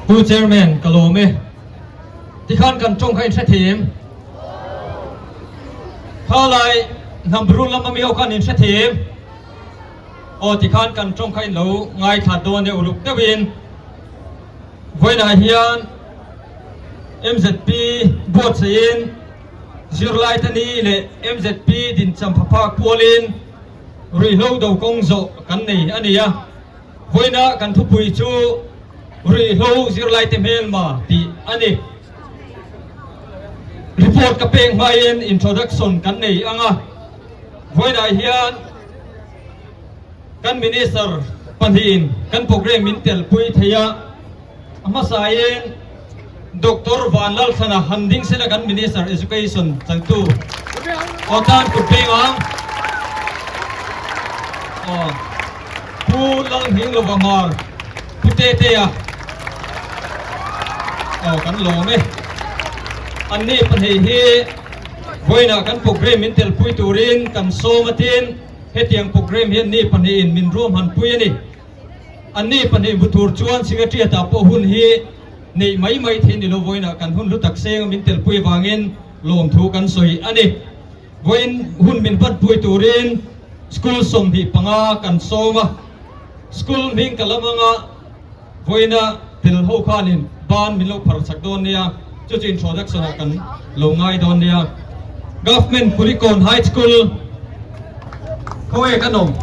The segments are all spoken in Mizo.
Pu Chairman, ka lawm e. Tikhan kan tawng kha in hre thei em? Kha lai hnam rul lama mi ho khan in hre thei em? Aw tikhan kan tawng kha in lo ngaithla dawn e uluk deuhin. Vawiinah hian MZP buatsaihin zirlaite ni leh MZP dinchampha phak pualin ruihhlo do kawng zawh kan nei a ni a. Vawiinah kan thupui chu Ruihhlo zirlaite hmelma tih a ni. Report ka pek hmain introduction kan nei ang a, vawiinah hian kan Minister pahnihin kan programme min telpui thei a, a hmasain Doctor Vanlalthlana han ding sela kan Minister Education changtu aw tan kut peng ang. Aw Pu Lalnghinglova Hmar Pu Tetea aw kan lawm e. Anni pahnih hi vawiinah kan programme min telpui turin kan sawm atin hetiang programme hi anni pahnihin min ruahmanpui a ni. Anni pahnih hmu tur chuan Singatriata pawh hun hi neih mai mai thei ni lo vawiinah kan hun hlu tak seng a min telpui avangin lawmthu kan sawi a ni. Vawiin hun min hmanpui turin school 25 kan sawm a, school hming ka lam anga vawiina tel ho khanin ban min lo phar chak dawn nia, chu chu introduction ah kan lo ngai dawn nia. Government Kulikawn High School khawnge kan awm?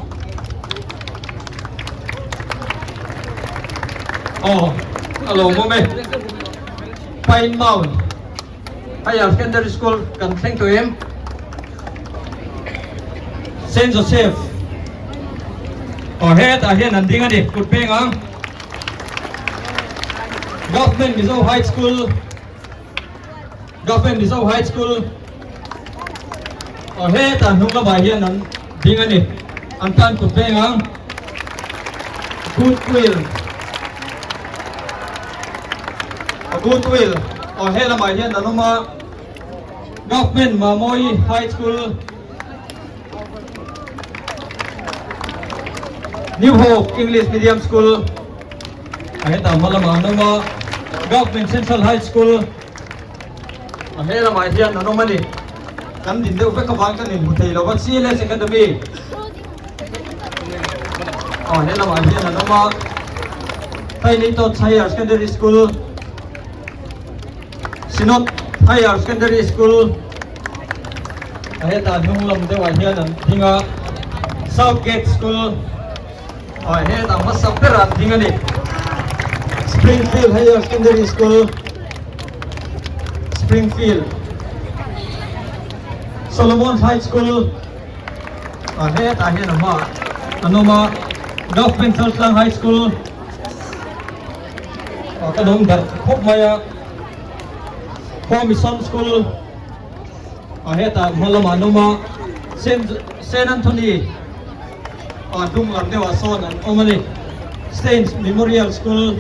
Aw a lawmawm e. Pine Mount Higher Secondary School kan thleng tawh em? Saint Joseph aw hetah hian an ding a ni kut peng ang. Government Mizo High School Government Mizo High School aw hetah hnung lamah hian an ding a ni an tan kut peng ang. Goodwill Goodwill aw he lamah hian an awm a. Government Mamawii High School, New Hope English Medium School a hetah hma lamah an awm a, Government Central High School a he lamah hian an awm a ni. Kan din deuh vek avang kan inhmu thei lo va, CLS Academy aw he lamah hian an awm a, Tiny Tots Higher Secondary School, Synod Higher Secondary School a hetah hnung lam deuhah hian an ding a, South Gate School ah hetah hmasa berah an ding a ni. Springfield Higher Secondary School, Springfield, Solomon High School ah hetah hian a hmaah an awm a, Government Chaltlang High School, Ka dawng darh khawp mai a, Khua Mission School ah hetah hma lamah an awm a, Saint Anthony ah hnung lam deuhah sawn an awm a ni, Staines Memorial School,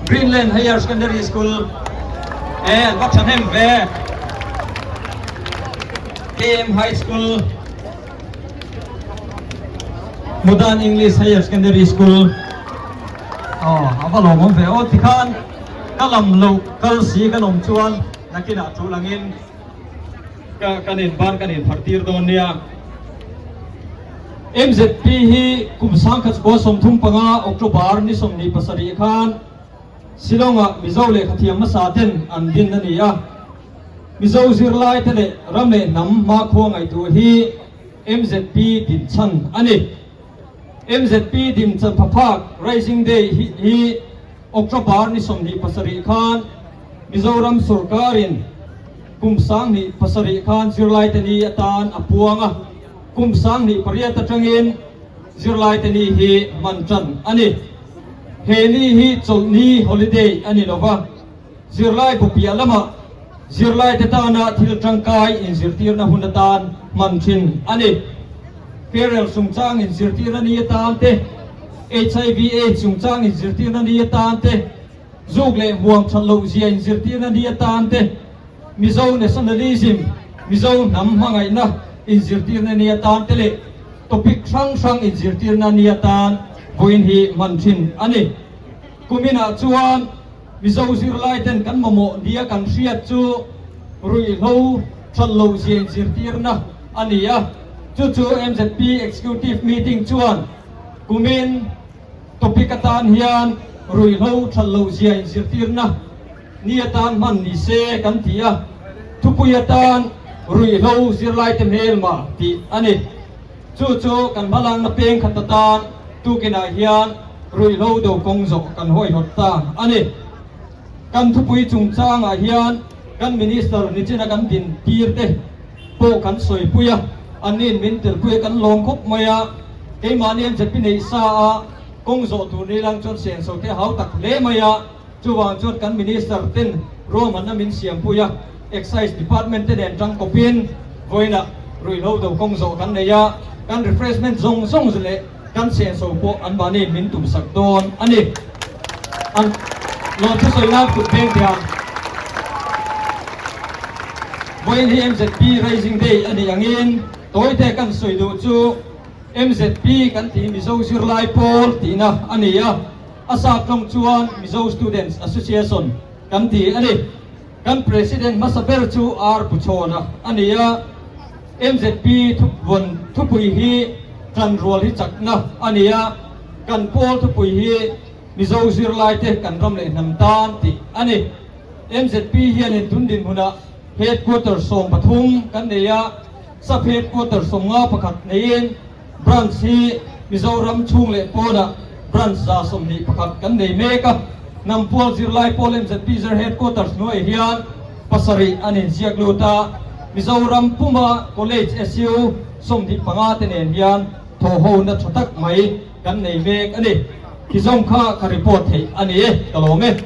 Greenland Higher Secondary School e an va thahnem ve, KM High School. Modern English Higher Secondary School aw a va lawmawm ve aw tikhan ka lam loh kal si kan awm chuan nakinah tul angin ka kan in ban kan in phar tir dawn nia. MZP hi kum 1935 October ni 27 khan Shillong-ah Mizo lehkhathiam hmasa ten an din a ni a. Mizo zirlaite leh ram leh hnam hmakhua ngaihtuah hi MZP dinchhan a ni. MZP dinchhan phaphak Rising Day hi October ni 27 khan Mizoram sorkarin kum 17 khan zirlaite ni atan a puang a, kum 18 atangin zirlaite ni hi hman tan a ni. He ni hi chawlhni, holiday, a ni lova. Zirlai bu piah lamah zirlaite tana thil tangkai inzirtirna hun atan hman thin a ni. Carel chungchang inzirtirna ni atan te, HIV Aids chungchang inzirtirna ni atan te, zuk leh huang that loh zia inzirtirna ni atan te, Mizo nationalism, Mizo hnam hmangaihna inzirtirna ni atan te leh topic hrang hrang inzirtirna ni atan vawiin hi hman thin a ni. Kuminah chuan Mizo zirlaiten kan mamawh nia kan hriat chu ruihhlo that loh zia inzirtirna a ni a, chu chu mzp Executive Meeting chuan kumin topic atan hian ruihhlo that loh zia inzirtirna ni atan hman ni se kan ti a, thupui atan ruihhlo zirlaite hmelma tih a ni. Chu chu kan hmalakna peng khat atan tukinah hian ruihhlo do kawng zawh kan hawihawt ta a ni. Kan thupui chungchangah hian kan Minister nichina kan din tir te pawh kan sawipui a, anniin min telpui a kan lawm khawp mai a, keimahni MZP neih sa a kawng zawh tur ni lang chuan senso te a hau tak hle mai a, chuvang chuan kan Minister ten ruahmanna min siampui a, Excise Department te nen tangkawpin vawiinah ruihhlo do kawng zawh kan nei a, kan refreshment zawng zawng leh kan senso pawh anmahni min tumsak dawn a ni. An lawm thusawi nan kut peng thei ang. Vawiin hi MZP Raising Day a nih angin tawite kan sawi duh chu MZP kan tih Mizo Zirlai Pawl tihna a ni a, a sap tawng chuan Mizo Students Association kan ti a ni. Kan President hmasa ber chu R. Buchhawna a ni a, MZP thuvawn thupui hi Tanrual hi chakna a ni a, kan pawl thupui hi Mizo zirlaite kan ram leh hnam tan tih a ni. MZP hianin tun dinhmunah Headquarter 13 kan nei a, Sub Headquarter 51 neiin Branch hi Mizoram chhung leh pawnah Branch 121 kan nei mek a, Hnampual Zirlai Pawl MZP Zir Headquarters hnuaiah hian pasarih an inziak lut a, Mizoram puma College SU 25 te nen hian thawhhona tha tak mai kan nei mek a ni. Khi zawng kha ka report theih a ni e, ka lawm e.